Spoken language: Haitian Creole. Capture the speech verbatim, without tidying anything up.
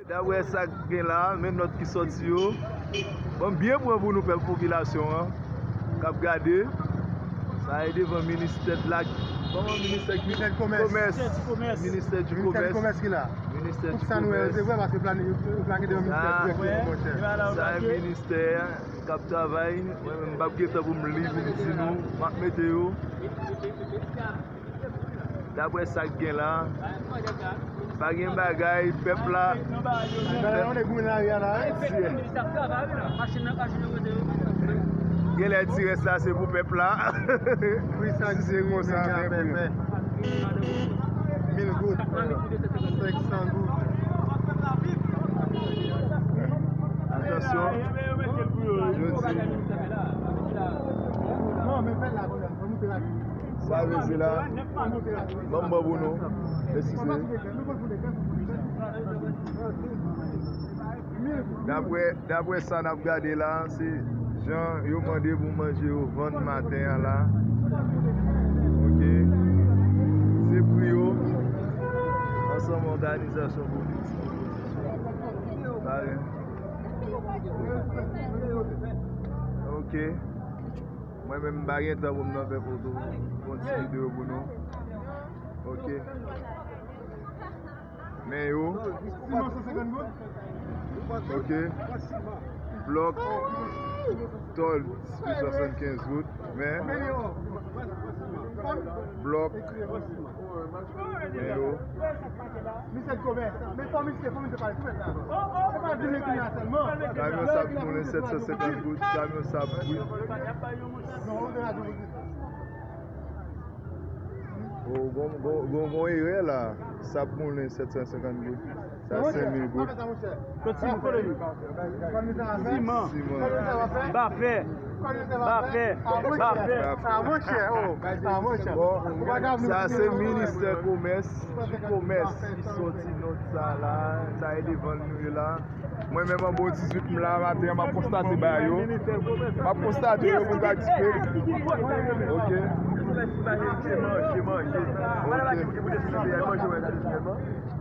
Daprè sa k gen la, men nòt ki sòti yo. Bon, byen pran pou nou, pèp, popilasyon an k ap gade. Sa e devan ministè de la, kòman, ministè ki, Ministè de Commerce. Commerce. Ministè du Ministè du Commerce. Commerce ki la. Ministè du Commerce. Pou sa nou resevwa, paske plane, yo plake devan ministè dirèkteman, monchè. Sa e ministè k ap travay. Mwen menm, m p ap gen tan pou m li, pou m di nou, m ap mete yo. Daprè sa k gen la, pa gen bagay, pèp la. Genlè ti rès la se pou pèp la. Si se konsa, men pou mil goud, senk san goud. Atansyon, yo di. Sa vle di la, ban m ban pou nou. Eskize. Daprè, daprè sa n ap gade la, se jan yo mande pou manje yo vann maten an la. Oke. Se pri yo. Ansanm òganizasyon politik. Pare. Oke. Mwen menm, m pa gen tan pou m nan fè foto, fè yon ti videyo pou nou. Oke. Men yo. Oke. Blòk, tòl, swasann kenz goud. Men blòk, men yo. Kamyon sab moulen, sèt san senkant goud. Kamyon sab brit. O, gon, gon, gon, gon erè la. Sab moulen, sèt san senkant goud. Sa, senk mil goud. Siman. Siman. Bafè. Bafè. Bafè. Bon, sa se ministè komès, di komès ki sòti nòt sa la, sa e devan nou ye la. Mwen menm anba dizuit m la maten an, m ap konstate bagay yo. M ap konstate yo pou m ka di ke. Oke. Oke.